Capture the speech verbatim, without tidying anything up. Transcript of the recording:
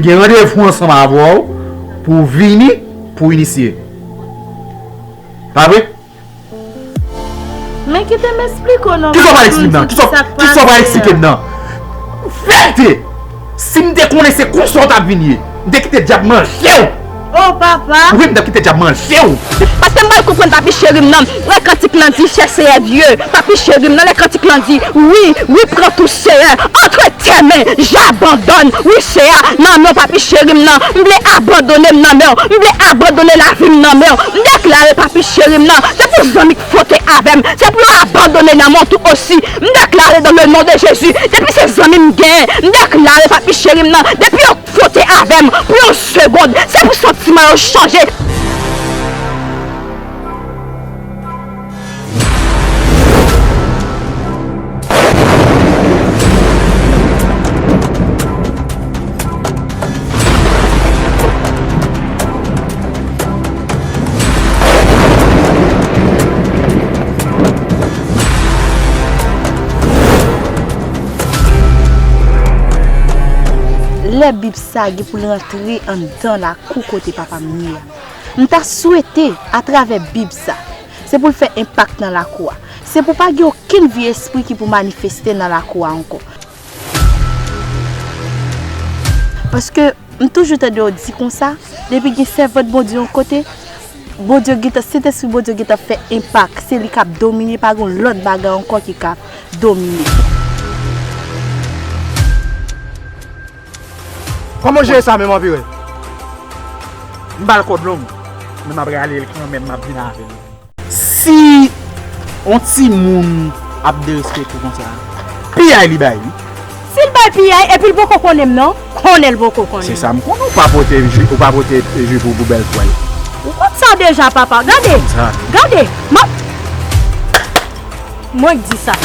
Gen randevou ansanm avè w pou w vini, pou w inisye. Pa vre? Men kite m eksplike w non. Kisa w pral eksplike m nan? Kisa w pral eksplike m nan? Verite! Si m te konnen se konsa w t ap vin ye, m te kite dyab manje w! Oh papa! Wi, m t ap kite dyab manje w! Paske m pral konprann papi cheri m nan. Lè kantik lan di, chè Seyè Dye, papi cheri m nan, lè kantik lan di, wi, wi, pran tou Seyè, antre tes mains, j'abandonne, wi Seyè, nan men w papi cheri m nan, m vle abandone m nan men w, m vle abandone lavi m nan men w, m deklare papi cheri m nan, se pou zanmi k fwote avè m, se pou yo abandone nan men w tou osi, m deklare dans le nom de Jésus, depi se zanmi m genyen, m deklare papi cheri m nan, depi yo fwote avè m pou yon segond, se pou santiman yo chanje. Lè Bib sa gen pou l rantre anndan lakou kote papa m ye a, m ta swete, atravè Bib sa, se pou l fè enpak nan lakou a. Se pou pa gen okenn vye espri ki pou manifeste nan lakou a ankò. Paske m toujou tande yo di konsa, depi gen sèvant Bondye yon kote, Bondye gentan, Sentespri Bondye gentan fè enpak. Se li k ap domine, pa gen yon lòt bagay ankò ki ka domine. Kòman w jere sa menm anpiwèl? M ba l kòd long, men m ap rale l kanmenm, m ap vin avè l. Si yon timoun ap derespekte w konsa, piyay li bay wi. Si l bay piyay epi l poko konnen m non, konnen l poko konnen. Se sa m konnen, ou pa pote ji, ou pa pote ji pou, pou bèl fwa yo. Ou konn sa deja papa, gade, gade, m ap. Mwen k di sa.